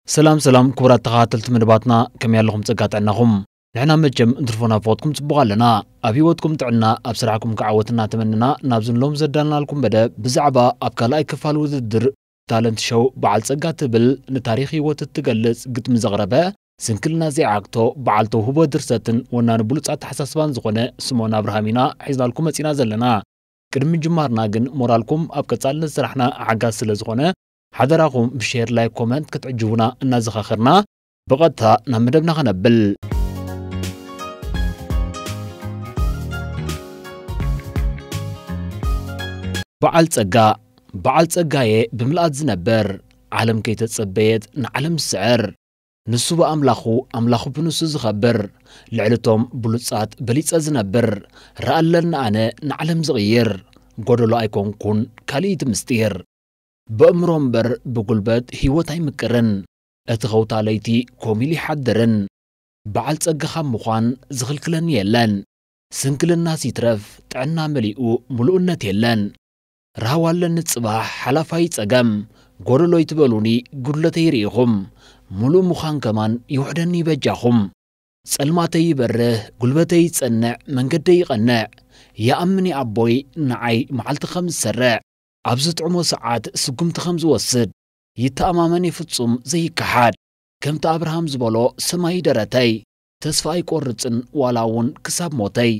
ሰላም ሰላም ክቡራት ተኸታተልቲ መደባትና፣ ከመይ ኣለኹም? ጸጋ ጥዕናኹም? ንሕና መቸም እንትርፎ ናፍቖትኩም ጽቡቕ ኣለና። ኣብ ህይወትኩም ጥዕና፣ ኣብ ስራሕኩም ክዓወት እናተመነና፣ ናብዚ ንሎም ዘዳልናልኩም መደብ ብዛዕባ ኣብ ካልኣይ ክፋል ውድድር ታለንት ሾው በዓል ጸጋ ትብል ንታሪኽ ህይወት እትገልጽ ግጥሚ ዘቕረበ ስንክልና ዘይዓግቶ በዓል ተውህቦ ድርሰትን ወናኒ ብሉጽ ኣተሓሳስባን ዝኾነ ስምኦን ኣብርሃም ኢና ሒዝናልኩም መጺና ዘለና። ቅድሚ ምጅማርና ግን ሞራልኩም ኣብ ቀጻልነት ስራሕና ሓጋዝ ስለ ዝኾነ ሓደራኹም ብሼር፣ ላይክ፣ ኮመንት ክትዕጅቡና እናዘኻኸርና ብቐጥታ ናብ መደብና ኸነብል። በዓል ጸጋ፣ በዓል ጸጋየ ብምልኣት ዝነብር፣ ዓለም ከይተጸበየት ንዓለም ዝስዕር፣ ንሱ ብኣምላኹ፣ ኣምላኹ ብንሱ ዝኸብር፣ ልዕልቶም ብሉጻት በሊጸ ዝነብር፣ ረኣለኒ ኣነ ንዓለም ዝቕይር፣ ጎደሎ ኣይኮንኩን ካልእ እቲ ምስጢር። ብእምሮ እምበር ብጉልበት ህይወት ኣይምቅርን፣ እቲ ኸውታ ለይቲ ኮሚሉ ይሓድርን። በዓል ጸጋ ካብ ምዃን ዝኽልክለኒ የለን፣ ስንክልናስ ይትረፍ ጥዕና መሊኡ ምሉእነት የለን። ረሃዋ ኣለኒ ጽባሕ ሓላፋይ ጸገም፣ ጎደሎ ኣይትበሉኒ ጉድለተይ ርኢኹም፣ ምሉእ ምዃን ከማን ይውሕደኒ በጃኹም። ጸልማተይ ይበርህ ጉልበተይ ይጸንዕ መንገደይ ይቐንዕ፣ ይኣምን እየ ኣቦይ ንዓይ መዓልቲ ከም ዝሰርዕ፣ ኣብ ዝጥዕሞ ሰዓት ስጉምቲ ከም ዝወስድ፣ ይተኣማመን እየ ፍጹም ዘይከሓድ። ከምቲ ኣብርሃም ዝበሎ ሰማይ ደረተይ፣ ተስፋ ኣይቆርጽን ዋላ እውን ክሳብ ሞተይ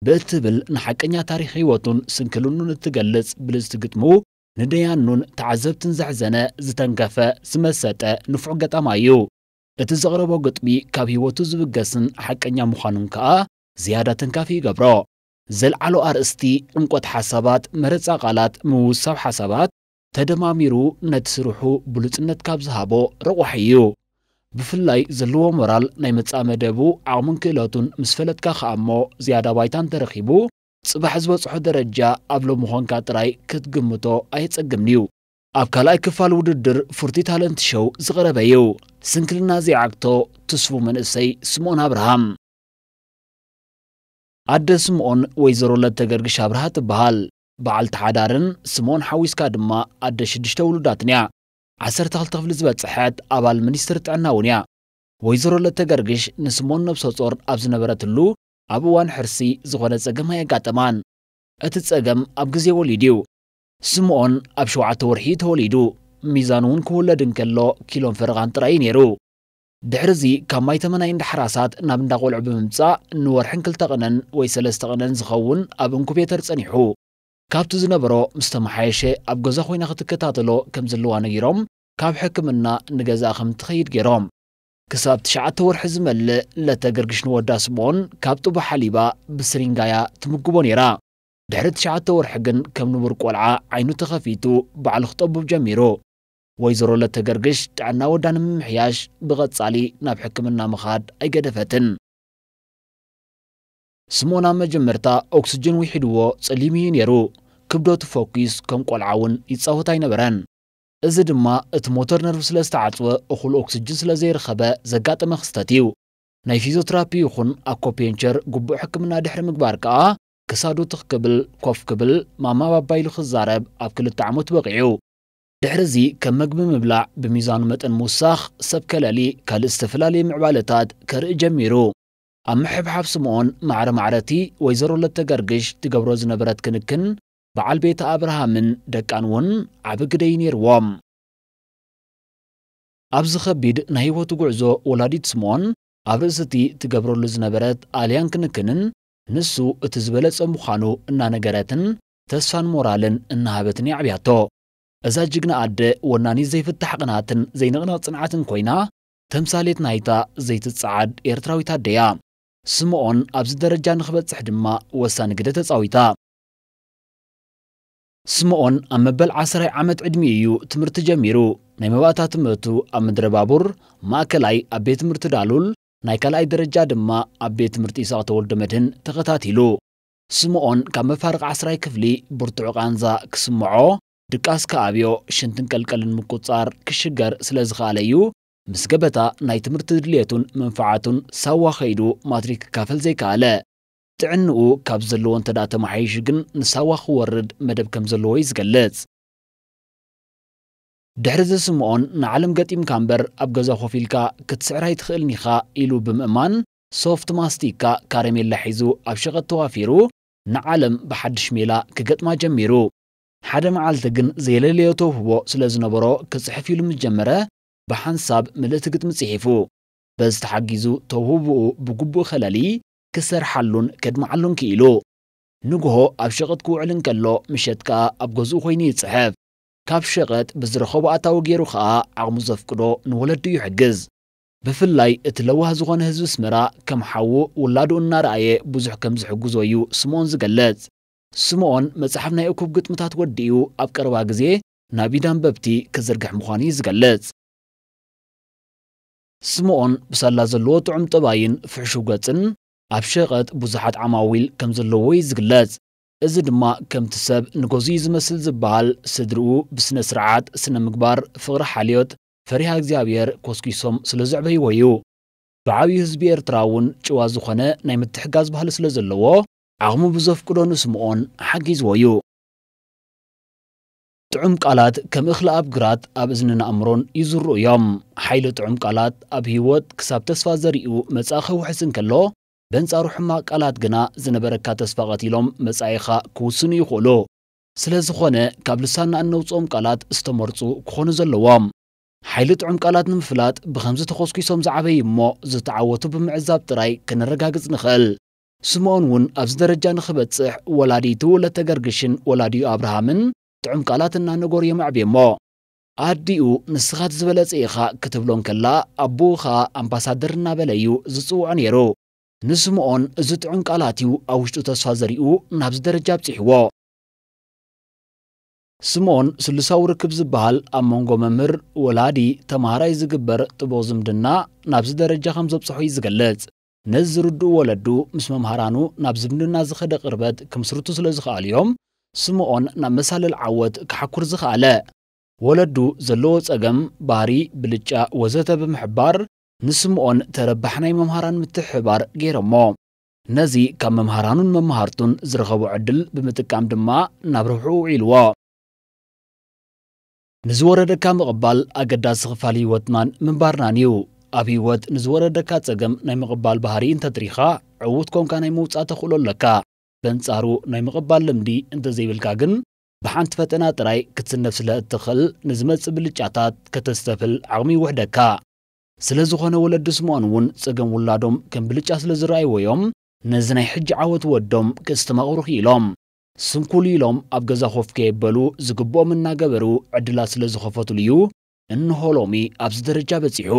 ብእትብል ንሓቀኛ ታሪኽ ህይወቱን ስንክልኑን እትገልጽ ብልጽቲ ግጥሙ፣ ንደያኑን ተዓዘብትን ዘሕዘነ፣ ዝተንከፈ፣ ዝመሰጠ ንፉዕ ገጣማይ እዩ። እቲ ዘቕረቦ ግጥሚ ካብ ህይወቱ ዝብገስን ሓቀኛ ምዃኑን ከኣ ዝያዳ ተንካፊ ይገብሮ። ዘልዓሎ ኣርእስቲ፣ ዕምቆት ሓሳባት፣ መረጻ ቃላት፣ ምውሳብ ሓሳባት ተደማሚሩ ነቲ ስርሑ ብሉጽነት ካብ ዝሃቦ ረቋሒ እዩ። ብፍላይ ዘለዎ ሞራል፣ ናይ መጻኢ መደቡ ዓቕሙን ክእለቱን ምስ ፈለጥካ ከኣ እሞ ዝያዳ ባይታ እንተረኺቡ፣ ጽባሕ ዝበጽሖ ደረጃ ኣብ ሎሚ ኾንካ ጥራይ ክትግምቶ ኣየጸግምን እዩ። ኣብ ካልኣይ ክፋል ውድድር ፉርቲ ታለንት ሾው ዝቐረበ እዩ። ስንክልና ዘይዓግቶ ትስፉው መንእሰይ ስምኦን ኣብርሃም። ኣደ ስምኦን ወይዘሮ ለተገርግሽ ኣብርሃ ትበሃል። በዓልቲ ሓዳርን ስምኦን ሓዊስካ ድማ ኣደ ሽዱሽተ ውሉዳትን እያ። ዓሰርተ ክልተ ክፍሊ ዝበጽሐት ኣባል ሚኒስትሪ ጥዕና እውን እያ። ወይዘሮ ለተገርግሽ ንስምኦን ነብሰ ጾር ኣብ ዝነበረትሉ ኣብ እዋን ሕርሲ ዝኾነ ጸገም ኣየጋጠማን። እቲ ጸገም ኣብ ግዜ ወሊድ እዩ። ስምኦን ኣብ ሸውዓተ ወርሒ ተወሊዱ። ሚዛኑ እውን ክውለድ እንከሎ ኪሎን ፈረቓን ጥራይ እዩ ነይሩ። ድሕርዚ ካብ ማይ ተመናይ እንዳ ሓራሳት ናብ እንዳ ቆልዑ ብምምጻእ ንወርሕን ክልተ ቅነን ወይ ሰለስተ ቅነን ዝኸውን ኣብ ኢንኩቤተር ጸኒሑ። ካብቲ ዝነበሮ ምስ ተመሓየሸ ኣብ ገዛ ኮይና ክትከታተሎ ከም ዘለዋ ነጊሮም ካብ ሕክምና ንገዛኣ ከም እትኸይድ ገይሮም። ክሳብ ትሽዓተ ወርሒ ዝመልእ ለተገርግሽ ንወዳ ስምኦን ካብ ጡባ ሓሊባ ብስሪንጋያ ትምግቦ ነይራ። ድሕሪ ትሽዓተ ወርሒ ግን ከም ንቡር ቆልዓ ዓይኑ ተኸፊቱ ባዕሉ ክጠቡብ ጀሚሩ። ወይዘሮ ለተገርግሽ ጥዕና ወዳ ንምምሕያሽ ብቐጻሊ ናብ ሕክምና ምኻድ ኣይገደፈትን። ስምኦን ኣብ መጀመርታ ኦክስጅን ውሒድዎ ጸሊሙ እዩ ነይሩ። ክብደቱ ፈኲስ ከም ቆልዓ እውን ይጻወት ኣይነበረን። እዚ ድማ እቲ ሞተር ነርቭ ስለ ዝተዓጽወ እኹል ኦክስጅን ስለ ዘይረኸበ ዘጋጠመ ክስተት እዩ። ናይ ፊዚዮትራፒ ይኹን ኣኮፔንቸር ግቡእ ሕክምና ድሕሪ ምግባር ከኣ ክሳዱ ትኽ ክብል፣ ኮፍ ክብል፣ ማማ ባባ ኢሉ ክዛረብ ኣብ ክልተ ዓመቱ በቒዑ። ድሕርዚ ከም መግቢ ምብላዕ፣ ብሚዛኑ መጠን ምውሳኽ፣ ሰብ ከለሊ፣ ካልእ ዝተፈላለየ ምዕባለታት ከርኢ ጀሚሩ። ኣብ ምሕብሓብ ስምኦን ማዕረ ማዕረቲ ወይዘሮ ለተገርግሽ ትገብሮ ዝነበረት ክንክን በዓል ቤታ ኣብርሃምን ደቃን እውን ዓቢ ግደ እዩ ነይርዎም። ኣብዚ ኸቢድ ናይ ህይወቱ ጉዕዞ ወላዲት ስምኦን ኣብ ርእሲ እቲ ትገብረሉ ዝነበረት ኣልያን ክንክንን ንሱ እቲ ዝበለጸ ምዃኑ እናነገረትን ተስፋን ሞራልን እናሃበትን የዕብያቶ። እዛ ጅግና ኣደ ወናኒት ዘይፍታሕ ቅንኣትን ዘይንቕነቕ ጽንዓትን ኮይና፣ ተምሳሌት ናይታ ዘይትጸዓድ ኤርትራዊት ኣደ እያ። ስምኦን ኣብዚ ደረጃ ንኽበጽሕ ድማ ወሳኒ ግደ ተጻዊታ። ስምኦን ኣብ መበል ዓስራይ ዓመት ዕድሚኡ እዩ ትምህርቲ ጀሚሩ። ናይ መባእታ ትምህርቱ ኣብ ምድረ ባቡር፣ ማእከላይ ኣብ ቤት ትምህርቲ ዳሉል፣ ናይ ካልኣይ ደረጃ ድማ ኣብ ቤት ትምህርቲ ይስሐቅ ተወልደ መድህን ተኸታቲሉ። ስምኦን ካብ መፋርቕ ዓስራይ ክፍሊ ብርቱዕ ቃንዛ ክስምዖ፣ ድቃስ ክኣብዮ፣ ሽንትን ቀልቀልን ምቁጽጻር ክሽገር ስለ ዝኸኣለ እዩ ምስ ገበታ ናይ ትምህርቲ ድልየቱን መንፍዓቱን ሳዋ ከይዱ ማትሪክ ክካፈል ዘይከኣለ። ጥዕንኡ ካብ ዘለዎ እንተ ደኣ ተመሓይሹ ግን ንሳዋ ክወርድ መደብ ከም ዘለዎ እዩ ዝገልጽ። ድሕሪ እዚ ስምኦን ንዓለም ገጢምካ እምበር ኣብ ገዛ ኮፍ ኢልካ ክትስዕር ኣይትኽእልን ኢኻ ኢሉ ብምእማን ሶፍት ማስቲካ ካረሜላ ሒዙ ኣብ ሸቐጥ ተዋፊሩ ንዓለም ብሓድሽ ሜላ ክገጥማ ጀሚሩ። ሓደ መዓልቲ ግን ዘየለለዮ ተውህቦ ስለ ዝነበሮ ክጽሕፍ ኢሉ ምስ ጀመረ ብሓንሳብ ምልእቲ ግጥሚ ጽሒፉ። በዚ ተሓጊዙ ተውህቦኡ ብግቡእ ከለሊ ክሰርሓሉን ከድምዓሉን ክኢሉ። ንግሆ ኣብ ሸቐጥ ክውዕል እንከሎ ምሸት ከኣ ኣብ ገዝኡ ኮይኑ ይጽሕፍ። ካብ ሸቐጥ ብዝረኸቦ ኣታዊ ገይሩ ከኣ ዓቕሙ ዘፍቅዶ ንወለዱ ይሕግዝ። ብፍላይ እቲ ለዋህ ዝኾነ ህዝቢ ኣስመራ ከም ሓዉ ውላዱ እናረኣየ ብዙሕ ከም ዝሕግዞ እዩ ስምኦን ዝገልጽ። ስምኦን መጽሓፍ ናይ እኩብ ግጥምታት ወዲኡ ኣብ ቀረባ ግዜ ናብ ኢድ ኣንበብቲ ክዝርግሕ ምዃኑ እዩ ዝገልጽ። ስምኦን ብሳላ ዘለዎ ጥዑም ጠባይን ፍሕሹው ገጽን ኣብ ሸቐጥ ብዙሓት ዓማዊል ከም ዘለዎ እዩ ዝግለጽ። እዚ ድማ ከምቲ ሰብ ንገዝኡ እዩ ዝመስል ዝበሃል ስድርኡ ብስነ ስርዓት፣ ስነ ምግባር፣ ፍቕሪ ሓልዮት፣ ፈሪሃ እግዚኣብሔር ኮስኪሶም ስለ ዘዕበይዎ እዩ። ብዓብዩ ህዝቢ ኤርትራ እውን ጭዋ ዝኾነ ናይ ምትሕጋዝ ባህሊ ስለ ዘለዎ ዓቕሙ ብዘፍቅዶ ንስምኦን ሓጊዝዎ እዩ። ጥዑም ቃላት ከም እኽሊ ኣብ ግራት ኣብ እዝንን ኣእምሮን ይዝርኡ እዮም። ሓይሊ ጥዑም ቃላት ኣብ ህይወት ክሳብ ተስፋ ዘሪኡ መጻኢ ከውሕስ እንከሎ በንጻሩ ሕማቕ ቃላት ግና ዝነበረካ ተስፋ ቀቲሎም መጻኢኻ ክውስኑ ይኽእሉ። ስለ ዝኾነ ካብ ልሳንና እነውጽኦም ቃላት ዝተመርጹ ክኾኑ ዘለዎም። ሓይሊ ጥዑም ቃላት ንምፍላጥ ብኸምዚ ተኾስኲሶም ዝዓበዩ እሞ ዝተዓወቱ ብምዕዛብ ጥራይ ከነረጋግጽ ንኽእል። ስምኦን እውን ኣብዚ ደረጃ ንኽበጽሕ ወላዲቱ ለተገርግሽን ወላዲኡ ኣብርሃምን ጥዑም ቃላት እናነገሩ እዮም ኣዕብዮሞ። ኣዲኡ ንስኻ እቲ ዝበለጸ ኢኻ ክትብሎ እንከላ ኣቦኡ ኸኣ ኣምባሳደር እናበለ እዩ ዝጽውዖ ነይሩ። ንስምኦን እዚ ጥዑም ቃላት እዩ ኣብ ውሽጡ ተስፋ ዘሪኡ ናብዚ ደረጃ ኣብጺሕዎ። ስምኦን ስሉሳዊ ርክብ ዝበሃል ኣብ መንጎ መምህር፣ ወላዲ፣ ተማሃራይ ዝግበር ጥቡቕ ዝምድና ናብዚ ደረጃ ከም ዘብጽሖ እዩ ዝገልጽ። ነዚ ዝርድኡ ወለዱ ምስ መምሃራኑ ናብ ዝምድና ዝኸደ ቅርበት ክምስርቱ ስለ ዝኸኣሉ እዮም ስምኦን ናብ መሳልል ዓወት ክሓኩር ዝኸኣለ። ወለዱ ዘለዎ ጸገም፣ ባህሪ፣ ብልጫ ወዘተ ብምሕባር ንስምኦን ተረባሕ ናይ መምሃራን ምትሕብባር ገይሮሞ። ነዚ ካብ መምሃራኑን መምሃርቱን ዝረኸቦ ዕድል ብምጥቃም ድማ ናብ ረብሕኡ ውዒልዎ። ንዝወረደካ ምቕባል ኣገዳሲ ክፋል ህይወትናን ምንባርናን እዩ። ኣብ ህይወት ንዝወረደካ ጸገም ናይ ምቕባል ባህሪ እንተትሪኻ ዕዉት ኮንካ ናይ ምውጻእ ተኽእሎ ኣለካ። በንጻሩ ናይ ምቕባል ልምዲ እንተዘይብልካ ግን ብሓንቲ ፈተና ጥራይ ክትስነፍ ስለ እትኽእል ንዝመጽእ ብልጫታት ከተስተብህል ዓቕሚ ይውሕደካ። ስለ ዝኾነ ወለዲ ስምኦን እውን ጸገም ውላዶም ከም ብልጫ ስለ ዝረኣይዎ እዮም ነዚ ናይ ሕጂ ዓወት ወዶም ክስተማቕሩ ክኢሎም። ስንኩል ኢሎም ኣብ ገዛ ኮፍ ከየበሉ ዝግብኦም እናገበሩ ዕድላት ስለ ዝኸፈትሉ እዩ እንሆ ሎሚ ኣብዚ ደረጃ በጺሑ።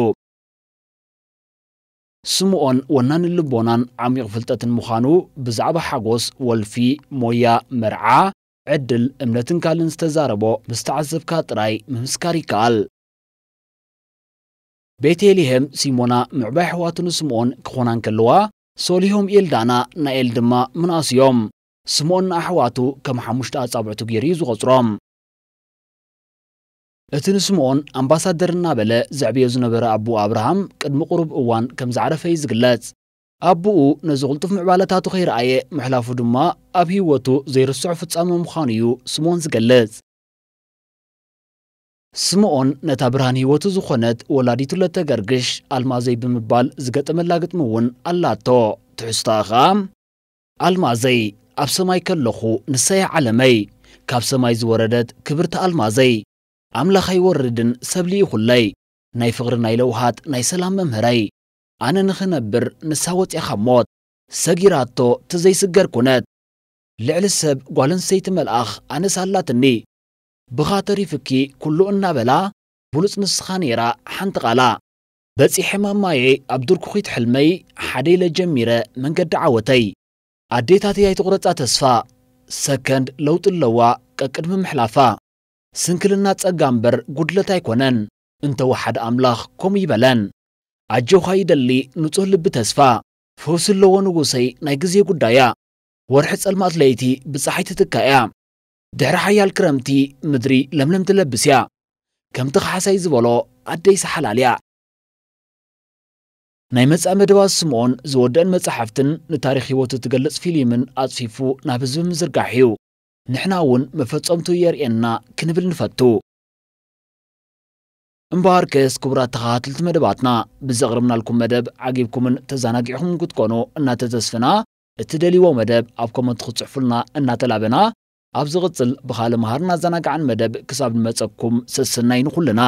ስምኦን ወናኒ ልቦናን ዓሚቕ ፍልጠትን ምዃኑ ብዛዕባ ሓጎስ፣ ወልፊ፣ ሞያ፣ መርዓ፣ ዕድል፣ እምነትን ካልእን ዝተዛረቦ ምስ ተዓዘብካ ጥራይ ምምስካር ይከኣል። ቤተልሔም፣ ሲሞና፣ ምዕባይ ኣሕዋቱ ንስምኦን ክኾና እንከለዋ፣ ሶሊሆም ኤልዳና፣ ናኤል ድማ ምንኣስ እዮም። ስምኦን ንኣሕዋቱ ከም ሓሙሽተ ኣጻብዕቱ ገይሩ እዩ ዝቖጽሮም። እቲ ንስምኦን ኣምባሳደር እናበለ ዘዕብዮ ዝነበረ ኣቦኡ ኣብርሃም ቅድሚ ቁሩብ እዋን ከም ዝዓረፈ እዩ ዝግለጽ። ኣቦኡ ነዚ ቅልጡፍ ምዕባለታቱ ከይረኣየ ምሕላፉ ድማ ኣብ ህይወቱ ዘይርስዖ ፍጻመ ምዃኑ እዩ ስምኦን ዝገልጽ። ስምኦን ነታ ብርሃን ህይወቱ ዝኾነት ወላዲቱ ለተገርግሽ ኣልማዘይ ብምባል ዝገጠመላ ግጥሚ እውን ኣላቶ። ትሕዝቶኣ ኸኣ፣ ኣልማዘይ፣ ኣብ ሰማይ ከለኹ ንሳ እያ ዓለመይ፣ ካብ ሰማይ ዝወረደት ክብርቲ ኣልማዘይ፣ ኣምላኽ ኣይወርድን ሰብ ልኢኹለይ፣ ናይ ፍቕሪ ናይ ለውሃት ናይ ሰላም መምህረይ፣ ኣነ ንኽነብር ንሳ ወፂኣ ካብ ሞት፣ ሰጊራቶ እቲ ዘይስገር ኩነት፣ ልዕሊ ሰብ ጓል ኣንስተይቲ መልኣኽ ኣነስ ኣላትኒ፣ ብኻ ተሪፍኪ ኩሉ እናበላ፣ ብሉጽ ንስኻ ነይራ ሓንቲ ቃላ። በጺሐ ማማየይ ኣብ ድርኩኺት ሕልመይ፣ ሓደ ኢለ ጀሚረ መንገዲ ዓወተይ። ኣዴታተይ ኣይትቑረጻ ተስፋ፣ ሰከንድ ለውጢ ኣለዋ ቀቅድሚ ምሕላፋ። ስንክልና ጸጋ እምበር ጉድለት ኣይኮነን፣ እንተወሓደ ኣምላኽ ከምኡ ይበለን። ኣጆኻ ይደሊ ንጹህ ልቢ ተስፋ፣ ፈውሲ ኣለዎ ንጉሰይ ናይ ግዜ ጉዳያ። ወርሒ ጸልማት ለይቲ ብጸሓይ ትትካእ እያ። ድሕሪ ሓያል ክረምቲ ምድሪ ለምለም ትለብስ እያ። ከምቲ ካሕሳይ ዝበሎ ኣደይ ሰሓላል እያ። ናይ መጻኢ መደባት ስምኦን ዝወደአን መጻሕፍትን ንታሪኽ ህይወቱ እትገልጽ ፊልምን ኣጽፊፉ ናብ ህዝቢ ምዝርጋሕ እዩ። ንሕና እውን መፈጸምቱ የርእየና ክንብል ንፈቱ። እምበኣርከስ ክቡራት ተኸታተልቲ መደባትና፣ ብዘቕረብናልኩም መደብ ዓጊብኩምን ተዘናጊዕኹምን ክትኮኑ እናተተስፍና፣ እትደልይዎ መደብ ኣብ ኮመንት ክትጽሕፉልና እናተላበና፣ ኣብ ዝቕጽል ብኻልእ መሃርን ኣዘናጋዕን መደብ ክሳብ ንመጸኩም ሰሰናይ ንኹልና።